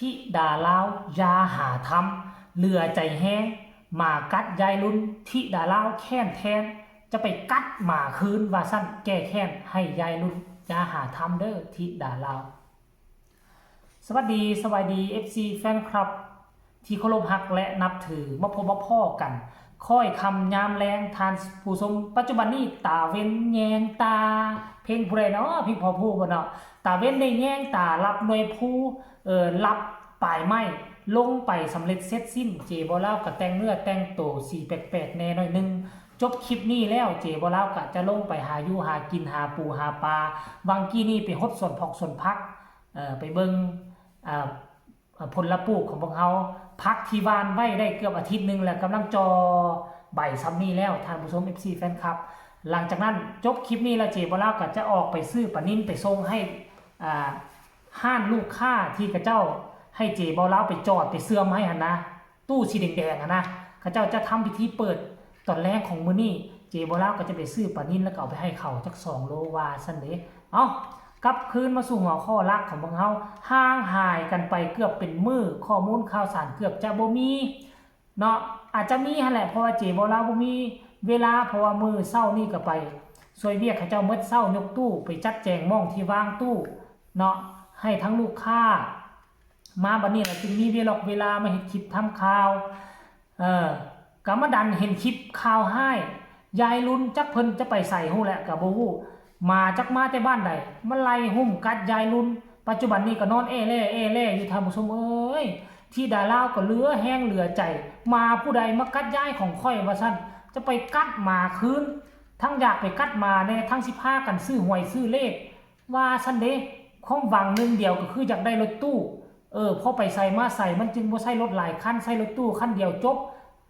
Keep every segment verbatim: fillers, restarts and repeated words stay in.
ธิดาลาวอย่าหาทำ เหลือใจแฮง หมากัดยายลุน ธิดาลาวแค้นแทน จะไปกัดหมาคืน ว่าซั่น แก้แค้นให้ยายลุน อย่าหาทำเด้อ ธิดาลาว สวัสดี สวัสดี เอฟซี แฟนคลับ ที่เคารพฮักและนับถือ มาพบมาพ้อกัน ค่อยค่ำยามแลง ท่านผู้ชม ปัจจุบันนี้ตาเว็นแยงตา เพลงผู้ใดเนาะ เพลงพ่อผู้บ่เนาะ ตาเว็นได้แยงตา รับหน่วยผู้ เอ่อ รับปลายไม้ ลงไปสำเร็จเสร็จสิ้น เจบ่าวลาวก็แต่งเนื้อแต่งตัวสีแปลกๆ แน่หน่อยหนึ่ง จบคลิปนี้แล้ว เจบ่าวลาวก็จะลงไปหาอยู่หากิน หาปูหาปลา วังกี้นี่ไปฮดสวนผักสวนผัก เอ่อ ไปเบิ่ง อ่า อ่า ผลปลูกของพวกเฮา ผักที่หว่านไว้ได้เกือบอาทิตย์หนึ่งแล้ว กำลังจ่อใบส่ำนี้แล้ว ท่านผู้ชม เอฟซี แฟนคลับ หลังจากนั้นจบคลิปนี้แล้ว เจบ่าวลาวก็จะออกไปซื้อปลานิลไปส่งให้ อ่า ร้านลูกค้าที่เขาเจ้าให้เจบ่าวลาวไปจอดไปเชื่อมให้หั้นนะ ตู้สีแดงๆ หั้นนะ เขาเจ้าจะทำพิธีเปิดตอนแลงของมื้อนี้ เจบ่าวลาวก็จะไปซื้อปลานิลแล้วก็เอาไปให้เขาจักสองโล ว่าซั่นเด้ เอ้า กลับคืนมาสู่หัวข้อหลักของพวกเฮา ห่างหายกันไปเกือบเป็นมื้อ ข้อมูลข่าวสารเกือบจะบ่มีเนาะ อาจจะมีหั้นแหละ เพราะว่าเจบ่าวลาวบ่มีเวลา เพราะว่ามื้อเช้านี่ก็ไปช่วยเวียกเขาเจ้าหมดเช้า ยกตู้ ไปจัดแจงหม่องที่วางตู้เนาะ ให้ทั้งลูกค้า มาบัดนี้ล่ะจึงมีเวลอกเวลามาเฮ็ดคลิปทำข่าว เออ ก็มาดันเห็นคลิปข่าวฮ้าย ยายลุน จักเพิ่นจะไปใสฮู้แหละก็บ่ฮู้ หมาจักมาแต่บ้านใด มาไล่รุมกัดยายลุน ปัจจุบันนี้ก็นอนแอ่แล่แอ่แล่อยู่ ท่านผู้ชมเอ้ย ธิดาลาวก็เหลือแฮงเหลือใจ หมาผู้ใดมากัดยายของข้อยว่าซั่น จะไปกัดหมาคืน ทั้งอยากไปกัดหมาแน่ ทั้งสิพากันซื้อหวยซื้อเลข ว่าซั่นเด้ ความหวังหนึ่งเดียวก็คืออยากได้รถตู้ เออ พอไปใสมาใสมันจึงบ่ใช้รถหลายคัน ใช้รถตู้คันเดียวจบ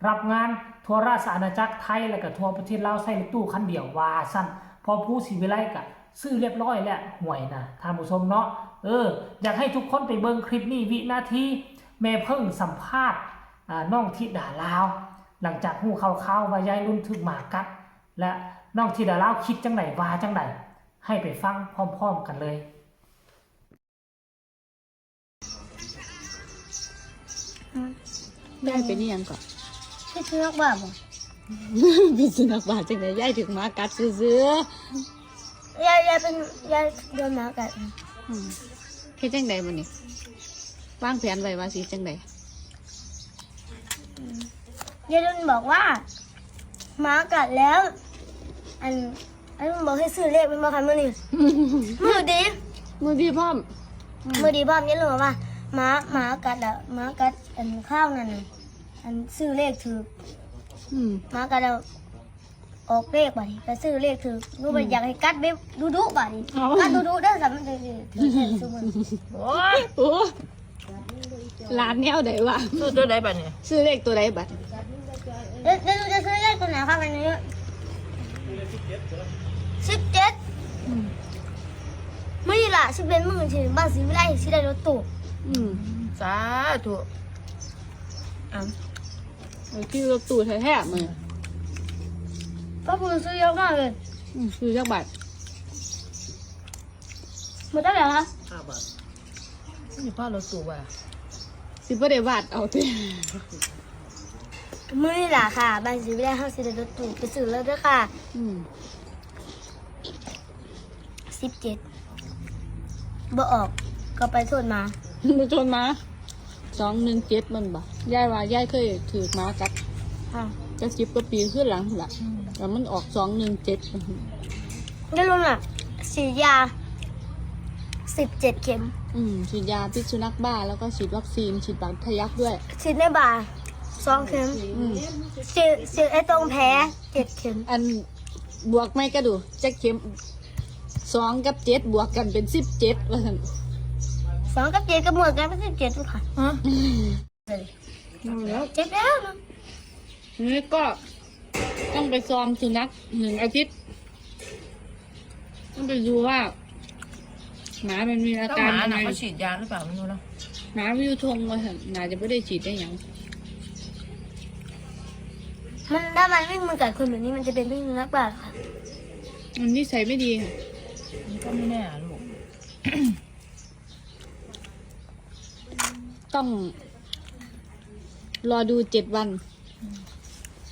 รับงานทั่วราชอาณาจักรไทย แล้วก็ทั่วประเทศลาว ใช้รถตู้คันเดียว ว่าซั่น พอผู้ศรีวิไลก็ซื้อเรียบร้อยแล้ว หวยนะ ท่านผู้ชมเนาะ เออ อยากให้ทุกคนไปเบิ่งคลิปนี้ วินาทีแม่เพิ่งสัมภาษณ์ อ่า น้องธิดาลาว หลังจากฮู้ข่าวๆ ว่ายายลุนถูกหมากัด และน้องธิดาลาวคิดจั่งใด ว่าจั่งใด ให้ไปฟังพร้อมๆ กันเลย ยายเป็นอิหยังก่อน พิษสุนัขบ้าบ่ พิษสุนัขบ้าจั่งใด ยายถูกหมากัดซื่อๆ ยาย ยายเป็น ยายโดนหมากัด อืม เฮ็ดจั่งใดบัดนี้ วางแผนไว้ว่าสิจั่งใด อืม ยายลุนบอกว่า หมากัดแล้ว อัน อันลุนบอกให้ซื้อเลขแม่นบ่คะมื้อนี้ มื้อดี มื้อดีพร้อม อืม มื้อดีพร้อม ยายลุนบอกว่า หมา หมากัดแล้ว หมากัด อันข้าวนั่นน่ะ อันซื้อเลขถูก อืม หมากัดแล้ว ออกเลขบัดนี้ ไปซื้อเลขถูก หนูบ่ อืม อยากให้กัดแบบดุๆ บัดนี้ เอา กัดดุๆ เด้อ สำหรับมันจะถือถือถือซุมื้อ โอ้ย โอ้ หลานแนวใดวะ ซื้อตัวใดบัดนี้ ซื้อเลขตัวใดบัด เดี๋ยว เดี๋ยวหนูจะซื้อเลขตัวไหนคะวันนี้ สิบเจ็ด อืม มื้อนี้ล่ะ สิบเอ็ดมื้อที่บ้านศรีวิไลสิได้รถตู้ อืม สาธุ อ่ะ เอาขี่รถตู้แท้ๆ มื้อ ก็คือซื้อเยอะมากเลย อืม ซื้อจักบาท หมดเท่าไหร่คะ ห้าบาท นี่พารถตู้ว่ะ สิบ่ได้วาดเอาติ มื้อนี้ล่ะค่ะ บ้านศรีวิไลเฮาสิได้รถตู้ไปซื้อแล้วเด้อค่ะ อืม สิบเจ็ด บ่ออก ก็ไปโทษหมา ไปโทษหมา สองหนึ่งเจ็ด มันบ่ ยายว่ายายเคยถูกหมากัด ค่ะ จักสิบกว่าปีขึ้นหลังพู้นล่ะ อืม แต่มันออก สองหนึ่งเจ็ด ยายลุนน่ะ ฉีดยา สิบเจ็ด เข็ม อืม ฉีดยาพิษสุนัขบ้า แล้วก็ฉีดวัคซีน ฉีดบาดทะยักด้วย ฉีดในบ่า สอง เข็ม อืม ฉีด ฉีดไอ้ตรงแผล เจ็ด เข็ม อัน บวกไม่ก็ดู จักเข็ม สอง กับ เจ็ด บวกกันเป็น สิบเจ็ด ว่าซั่น สอง กับ เจ็ด ก็บวกกันเป็น สิบเจ็ด ค่ะ ฮะ อืม แล้ว เจ็บแล้วนะ ทีนี้ก็ต้องไปซองสุนัขหนึ่งอาทิตย์ ต้องไปดูว่า หมามันมีอาการยังไง เจ้าหมาน่ะเขาฉีดยาหรือเปล่าไม่รู้เนาะ หมาวิวทงว่าซั่น น่าจะบ่ได้ฉีดได้หยัง มัน ถ้ามันวิ่งมากัดคนแบบนี้ มันจะเป็นพิษสุนัขบ้าค่ะ มันนิสัยไม่ดีค่ะ มันก็ไม่แน่อะลูก อื ต้องรอดูเจ็ดวัน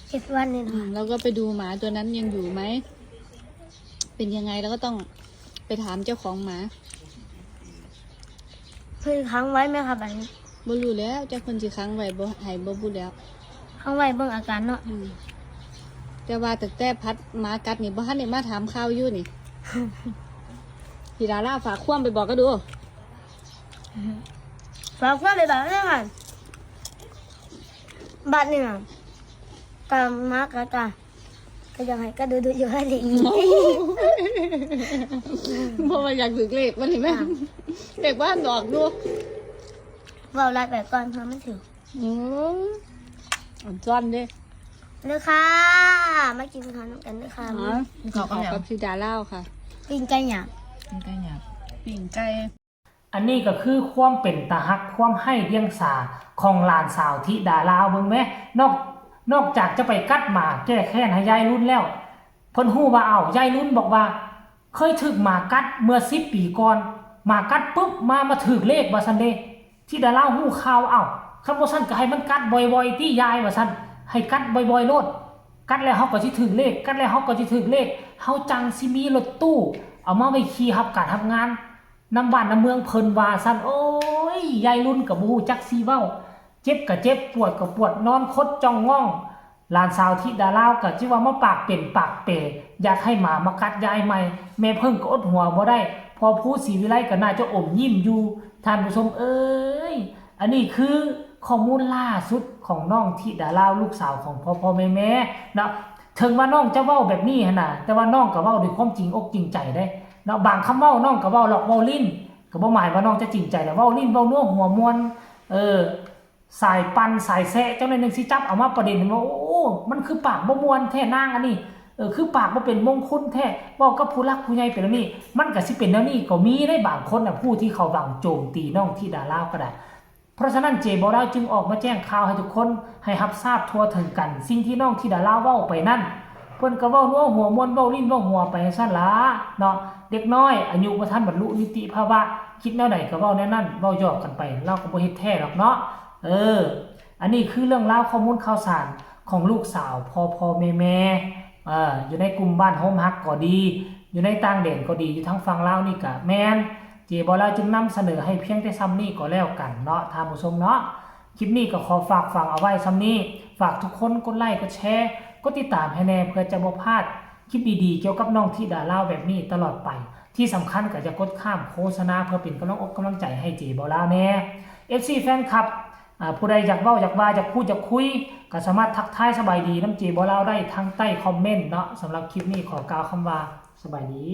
เจ็ดวันนี่ อื นะ มแล้วก็ไปดูหมาตัวนั้นยังอยู่ไหม เป็นยังไง แล้วก็ต้องไปถามเจ้าของหมา เพิ่นขังไว้ไหมครับแบบนี้ บ่รู้แล้วเจ้าคนสิขังไว้บ่ให้บ่รู้แล้ว ขังไว้เบิ่งอาการเนาะ อืมแต่ว่าตั้งแต่พัดหมากัดนี่บ่ทันได้มาถามข่าวอยู่นี่ พี่ดาราฝากความไปบอกก็ดู ฝากความไปบอกเลยค่ะบัดนี่นะกะหมากัดกะก็ยังให้ก็ดูดูอยู่ให้ดี เพราะว่าอยากถือเลขมันเห็นไหม ค่ะ เลขบ้านดอกดู เว้าไล่ไปก่อนเพราะมันถือ อืมอ่อนซ้อนเด้ เลยค่ะ มากินข้าวน้ำกันเลยค่ะ อ๋อ เขาก็ ขอ แบบ กับพี่ดาราค่ะ ปิ้งไก่หยาบ มันก็อยาก ปิ้งไก่ อันนี้ก็คือความเป็นตาฮักความให้เดียงสาของหลานสาวธิดาลาวเบิ่งแหมนอกนอกจากจะไปกัดหมาแก้แค้นให้ยายรุ่นแล้ว เพิ่นฮู้ว่าเอ้ายายรุ่นบอกว่า เคยถูกหมากัดเมื่อสิบปีก่อนหมากัดปุ๊บมามาถืกเลขว่าซั่นเด้ ธิดาลาวฮู้ข่าวเอ้าคันบ่ซั่นก็ให้มันกัดบ่อยๆติยายว่าซั่นให้กัดบ่อยๆโลดกัดแล้วเฮาก็สิถืกเลข กัดแล้วเฮาก็สิถืกเลขเฮาจั่งสิมีรถตู้เอามาไว้ขี่รับการรับงาน นำบ้านนำเมืองเพิ่นว่าซั่น โอ้ย ยายรุ่นก็บ่ฮู้จักสิเว้า เจ็บก็เจ็บ ปวดก็ปวด นอนขดจ้องง่อง หลานสาวธิดาลาวก็จิว่ามาปากเป็นปากเป อยากให้หมามากัดยายใหม่ แม่เพิ่งก็อดหัวบ่ได้ พอผู้ศรีวิไลก็น่าจะอมยิ้มอยู่ ท่านผู้ชมเอ้ย อันนี้คือข้อมูลล่าสุดของน้องธิดาลาวลูกสาวของพ่อพ่อแม่แม่เนาะ ถึงว่าน้องจะเว้าแบบนี้หั่นน่ะ แต่ว่าน้องก็เว้าด้วยความจริงอกจริงใจเด้เนาะ บางคำเว้าน้องก็เว้าหลอกเว้าลิ้น ก็บ่หมายว่าน้องจะจริงใจแหละ เว้าลิ้นเว้านัวหัวม่วน เออ สายปั่นสายแซะจั่งหน่อยหนึ่งสิจับเอามาประเด็นว่า โอ้ มันคือปากบ่ม่วนแท้นางอันนี้ เออ คือปากบ่เป็นมงคลแท้ เว้ากับผู้หลักผู้ใหญ่เป็นแบบนี้ มันก็สิเป็นแนวนี้ก็มีได้บางคนน่ะ ผู้ที่เขาหวังโจมตีน้องธิดาลาวก็ได้ เพราะฉะนั้นเจบ่าวลาวจึงออกมาแจ้งข่าวให้ทุกคนให้รับทราบทั่วถึงกัน สิ่งที่น้องธิดาลาวเว้าไปนั่น เพิ่นก็เว้านัวหัวม่วน เว้าลิ้นเว้าหัวไปซั่นล่ะเนาะ เด็กน้อยอายุบ่ทันบรรลุนิติภาวะ คิดแนวใดก็เว้าแนวนั้น เว้าหยอกกันไป ลาวก็บ่เฮ็ดแท้ดอกเนาะ เออ อันนี้คือเรื่องราวข้อมูลข่าวสารของลูกสาวพ่อพ่อแม่แม่ เอ่อ อยู่ในกลุ่มบ้านโฮมฮักก็ดี อยู่ในต่างแดนก็ดี อยู่ทางฝั่งลาวนี่ก็แม่น เจบ่าวลาวจึงนำเสนอให้เพียงแต่ซ่ำนี้ก็แล้วกันเนาะ ท่านผู้ชมเนาะ คลิปนี้ก็ขอฝากฝังเอาไว้ซ่ำนี้ ฝากทุกคนกดไลค์ กดแชร์ กดติดตามให้แน่ เพื่อจะบ่พลาดคลิปดีๆ เกี่ยวกับน้องธิดาลาวแบบนี้ตลอดไป ที่สำคัญก็อย่ากดข้ามโฆษณา เพื่อเป็นกำลังอกกำลังใจให้เจบ่าวลาวแน่ เอฟซี แฟนคลับ อ่า ผู้ใดอยากเว้าอยากว่าอยากพูดอยากคุย ก็สามารถทักทายสบายดีนำเจบ่าวลาวได้ทางใต้คอมเมนต์เนาะ สำหรับคลิปนี้ขอกล่าวคำว่าสบายดี